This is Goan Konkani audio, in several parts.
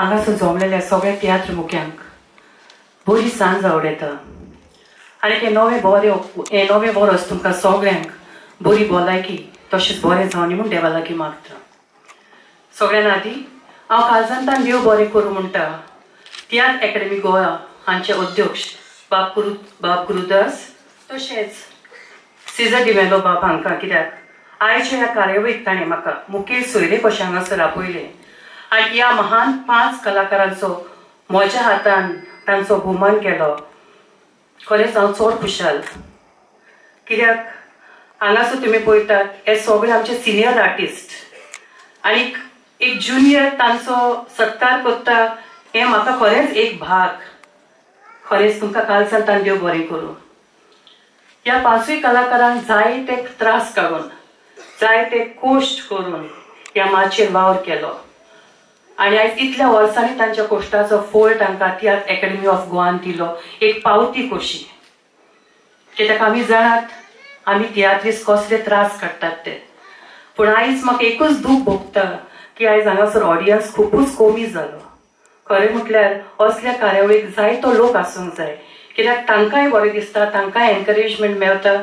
हांगासर जमलेल्या सगळ्या तियात्र मुख्यांक बरी सांज आवडटा आनी हें नवें बरें हें नवें वर्स तुमकां सगळ्यांक बरी भलायकी तशेंच बरें जावनी म्हूण देवा लागीं मागता. सगळ्यान आदीं हांव काळजांतल्यान देव बरें करूं म्हणटा तियात्र एकाडमी गोवा हांचे अध्यक्ष बाब गुरुदास तशेंच सिजर डिमेलो बाब हांकां, कित्याक आयच्या ह्या कार्यावळीक ताणें म्हाका मुखेल सोयरे कशें हांगासर आपयलें आनी ह्या महान 5 कलाकारांचो म्हज्या हातान तांचो भोवमान केलो. खरेंच हांव चड खुशाल, कित्याक हांगासर तुमी पळयतात हे सगळे आमचे सिनियर आर्टिस्ट आनी एक ज्युनियर तांचो सत्कार करता हें म्हाका खरेंच एक भाग. खरेंच तुमकां कालसान देव बरें करूं. ह्या 5 कलाकारांक जाय ते त्रास काडून जाय ते कोश्ट करून ह्या माचयेर वावर केलो आनी आयज इतल्या वर्सांनी तांच्या कोश्टाचो फोल तांकां तियात्र एकाडमी ऑफ गोवान दिलो, एक पावती कशी. कित्याक आमी जाणात आमी तियात्रीस कसले त्रास काडटात ते. पूण आयज म्हाका एकूच दूख भोगता की आयज हांगासर ऑडियन्स खुबूच कमी जालो. खरें म्हटल्यार असल्या कार्यावळीक जायतो लोक आसूंक जाय, कित्याक तांकांय बरें दिसता, तांकांय एनकरेजमेंट मेळटा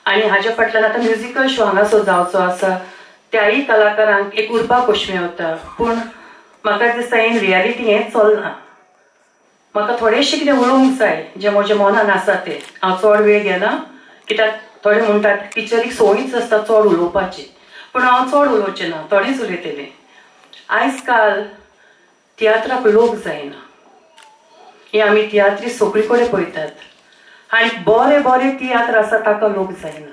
आनी हाज्या फाटल्यान आतां म्युजिकल शो हांगासर जावचो आसा, त्याय कलाकारांक एक उर्बा कशी मेळटा. पूण म्हाका दिसता इन रियालिटी हें चलना. म्हाका थोडेशें कितें उलोवंक जाय जें म्हज्या मनान आसा तें. हांव चड वेळ घेना, कित्याक थोडे म्हणटात टिचरीक संवयूच आसता चड उलोवपाची, पूण हांव चड उलोवचें ना, थोडेंच उलयतलें. आयज काल तियात्राक लोक जायना, हे आमी तियात्री सगळी कडेन पळयतात आनी बरे बरे तियात्र आसा ताका लोक जायना.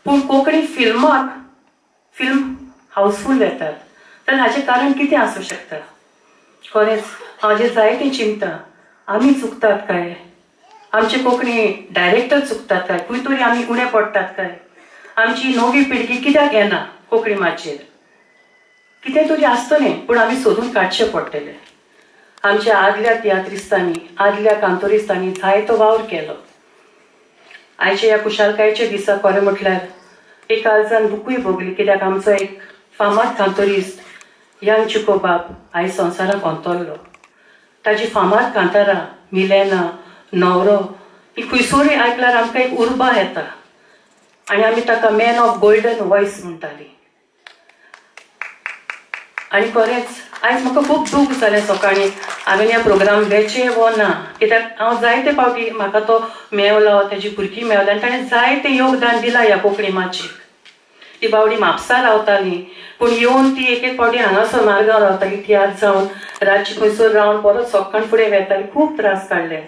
पूण कोंकणी फिल्माक फिल्म हावसफूल येतात, तर हाचें कारण कितें आसूं शकता? खरेंच हांव जें जायतें चिंता, आमी चुकतात काय, आमचे कोंकणी डायरेक्टर चुकतात काय, खंय तरी आमी उणें पडटात काय, आमची नवी पिळगी कित्याक येना कोंकणी माचयेर? कितें तरी आसतलें, पूण आमी सोदून काडचें पडटलें. आमच्या आदल्या तियात्रिस्तांनी आदल्या कांतोरिस्तांनी जायतो वावर केलो. आयच्या ह्या खुशालकायेच्या दिसा खरें म्हटल्यार एक काळजान दुखूय भोगली, कित्याक आमचो एक फामाद कांतोरिस्त यंग चिको बाब आयज संवसाराक अंतरलो. ताजी फामाद कांतारां मिलेना नवरो ही खंयसरूय आयकल्यार आमकां एक उर्बा येता आनी आमी ताका मॅन ऑफ गोल्डन वॉयस म्हणटाली. आनी खरेंच आयज म्हाका खूब दूख जालें सकाळीं हांवें ह्या प्रोग्राम वेचें वो ना, कित्याक हांव जायते फावटी म्हाका तो मेवलो, ताजी भुरगीं मेवली आनी ताणें जायतें योगदान दिलां ह्या कोंकणी माचयेक. ती बावडी म्हापसा रावताली, पूण येवन ती एक एक फावटी हांगासर मार्गांव रावताली, तियात्र जावन रातची खंयसर रावन परत सकाळ फुडें वेताली, खूब त्रास काडले.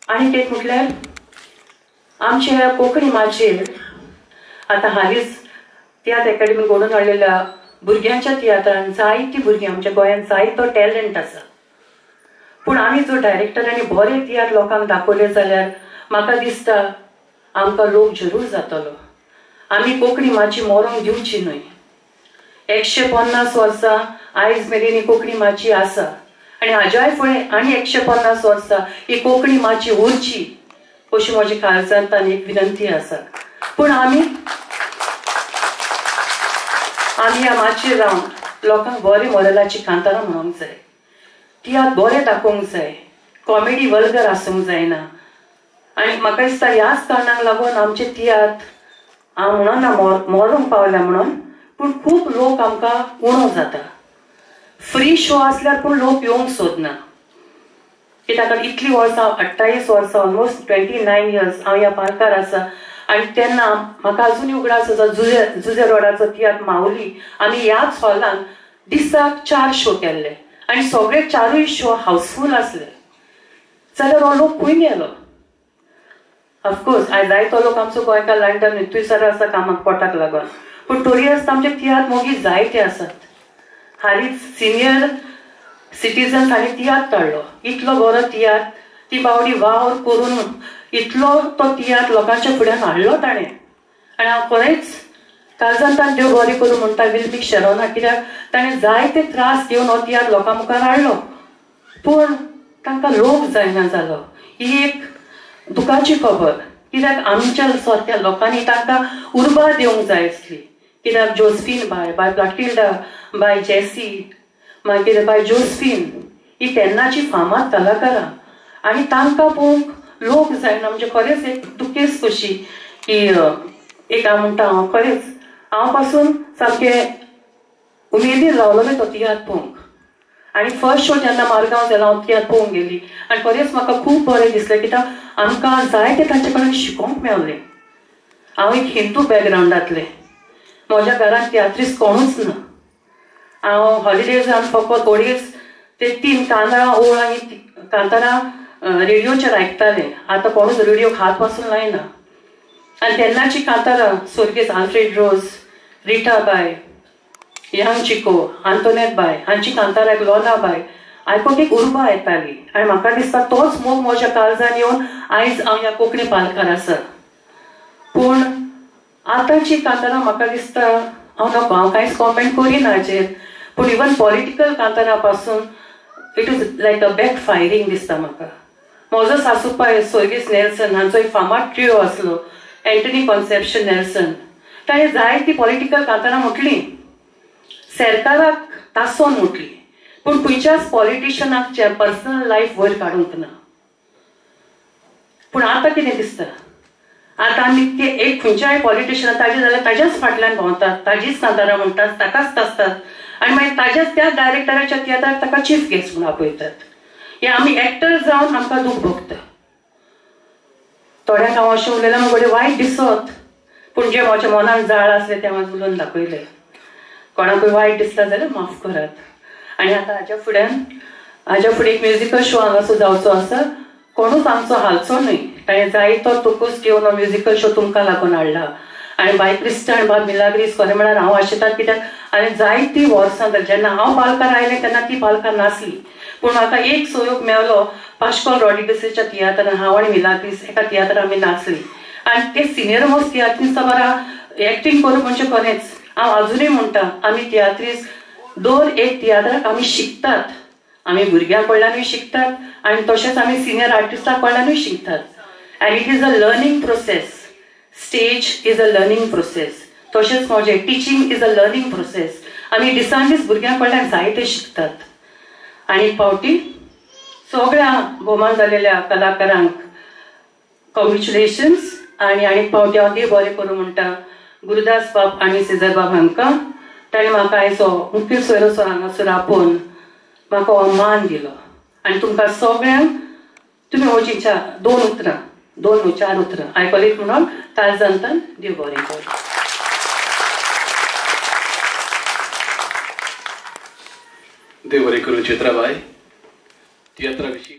आनी एक म्हटल्यार आमच्या ह्या कोंकणी माचयेर आतां हालींच तियात्र एकाडमी घडोवन हाडलेल्या भुरग्यांच्या तियात्रान जायतीं भुरगीं आमच्या गोंयांत जायतो टॅलंट आसा, पूण आमी जो डायरेक्टरांनी बरे तियात्र लोकांक दाखयले जाल्यार म्हाका दिसता आमकां लोक जरूर जातलो. आमी कोंकणी माची मरोंक दिवची न्हय. 150 वर्सां आयज मेरेन ही कोंकणी माची आसा आनी हाज्याय फुडें आनी 150 वर्सां ही कोंकणी माची उरची अशी म्हजी काळजांतल्यान एक विनंती आसा. पूण आमी आमी ह्या माचयेर रावन लोकांक बरें मोरलाची कांतारां म्हणूंक जाय, तियात्र बरें दाखोवंक जाय, कॉमेडी वल्गर आसूंक जायना. आनी म्हाका दिसता ह्याच कारणाक लागून आमचे तियात्र हांव म्हणून ना मरोंक पावल्या म्हणून, पूण खूब लोक आमकां उणो जाता. फ्री शो आसल्यार पूण लोक येवंक सोदना, कित्याक इतलीं वर्सां 28 वर्सां ऑलमोस्ट 29 इयर्स हांव ह्या पार्कार आसा आनी तेन्ना म्हाका अजुनूय उगडास आसा जुजे रोडाचो तियात्र माऊली आमी ह्याच हॉलान दिसाक 4 शो केल्ले आनी सगळे 4 शो हावसफूल आसले. जाल्यार हो लोक खंय गेलो? ऑफकोर्स आयज जायतो लोक आमचो गोंयकार लंडन थंयसर आसा कामाक पोटाक लागून, पूण तरी आसतना आमचे तियात्र मोगी जायते आसात. हालींच सिनियर सिटीजन्स हांणी तियात्र काडलो, इतलो बरो तियात्र, ती बावडी वावर करून इतलो तो तियात्र लोकांच्या फुड्यान हाडलो ताणें. आनी हांव खरेंच काळजांतल्यान देव बरें करूं म्हणटा विल्मीक शेरोना, कित्याक ताणें जायते त्रास घेवन हो तियात्र लोकां मुखार हाडलो, पूण तांकां लोक जायना जालो. ही एक दुखाची खबर, कित्याक आमच्या सारक्या लोकांनी तांकां उर्बा दिवंक जाय आसली. कित्याक जोस्फीन बाय, बाय प्लाटिल्डा, बाय जेसी, मागीर बाय जोस्फीन ही तेन्नाची फामाद कलाकारां आनी तांकां पळोवंक लोक जायना म्हणजे खरेंच एक दुखेस कशी की एक हांव म्हणटा हांव खरेंच हांव पासून सामकें उमेदीन रावलोलें तो तियात्र पळोवंक. आनी फर्स्ट शो जेन्ना मारगांव जालो हांव तियात्र पळोवंक गेली आनी खरेंच म्हाका खूब बरें दिसलें कित्याक आमकां जायते तांचे कडेन शिकोवंक मेवलें. हांव एक हिंदू बॅकग्रावंडांतलें, म्हज्या घरांत तियात्रीस कोणूच ना. हांव हॉलिडेजान फकत ओडीच ते 3 कांतारां ओळ आनी कांतारां रेडियोचेर आयकतालें. आतां कोणूच रेडियोक हात पासून लायना. आनी तेन्नाची कांतारां स्वर्गीस आल्फ्रेड रोज, रिटा बाय, यांग चिको, आंतोनेत बाय हांची कांतारां लोना बाय आयकूंक एक उर्बा येताली. आनी म्हाका दिसता तोच मोग म्हज्या काळजान येवन आयज हांव ह्या कोंकणी पालकार आसा. पूण आतांची कांतारां म्हाका दिसता हांव नको, हांव कांयच कॉमेंट करिना हाचेर, पूण इवन पॉलिटिकल कांतारां पासून it is like a back firing दिसता म्हाका. म्हजो सासूपाय स्वर्गीस नेल्सन हांचो एक फामाद ट्रियो आसलो, एंटनी कॉन्सेप्शन नेल्सन, ताणें जायती पॉलिटिकल कांतारां म्हटली, सरकाराक तासोन म्हटली, पूण खंयच्याच पॉलिटिशनाक पर्सनल लायफ वयर काडूंक ना. पूण आतां कितें दिसता, आतां आमी ते एक खंयच्याय पॉलिटिशनाक ताजे जाल्यार ताज्याच फाटल्यान भोंवतात, ताजीच कांतारां म्हणटात, ताकाच तासतात आनी मागीर ताज्याच त्या डायरेक्टराच्या तियात्राक ताका चीफ गेस्ट म्हणून आपयतात. हे आमी एक्टर जावन आमकां दूख भोगता. थोड्यांक हांव अशें उलयल्यार म्हाका घडये वायट दिसत, पूण जें म्हज्या मनान जाळ आसलें तें हांवें उलोवन दाखयलें. कोणाकूय वायट दिसता जाल्यार माफ करात. आनी आतां हाज्या फुडें एक म्युजिकल शो हांगासर जावचो आसा, कोणूच आमचो हालचो न्हय. ताणें जायतो तुकूच घेवन हो म्युजिकल शो तुमकां लागून हाडला. आनी बाय क्रिस्टन, बाय मिलाग्रीस, खरें म्हळ्यार हांव आशेतात कित्याक हांवें जायतीं वर्सां जालीं जेन्ना हांव पालकार आयलें तेन्ना ती पालकार नासली, पूण म्हाका एक सहयोग मेवलो पाश्कोल रॉड्रिगसाच्या तियात्रान. हांव आनी मिलाग्रीस एका तियात्रान आमी नाचली आनी ते सिनियर मोस्ट तियात्रिस्ता बरा एक्टींग करूंक म्हणजे खरेंच हांव अजुनूय म्हणटा आमी तियात्रीस दर एक तियात्राक आमी शिकतात, आमी भुरग्यां कडल्यानूय शिकतात आनी तशेंच आमी सिनियर आर्टिस्टा कडल्यानूय शिकतात. And it is a learning process. Stage is a learning process, तशेंच म्हजें teaching is a learning process. आमी दिसान दीस भुरग्यां कडल्यान जायते शिकतात. आनी एक फावटी सगळ्या भोवमान जालेल्या कलाकारांक कॉंग्रेच्युलेशन्स. आनी आनीक फावटी हांव देव बरें करूं म्हणटा गुरुदास बाब आनी सेजर बाब हांकां, ताणें म्हाका आयचो मुखेल सोयरो हांगासर आपोवन म्हाका हो मान दिलो. आनी तुमकां सगळ्यांक तुमी म्हजी 2 उतरां, 2 न्हू 4 उतरां आयकलीत म्हणून काळजांतल्यान देव बरें करूं. देव बरें करूं चित्राबाय. तियात्रा विशीं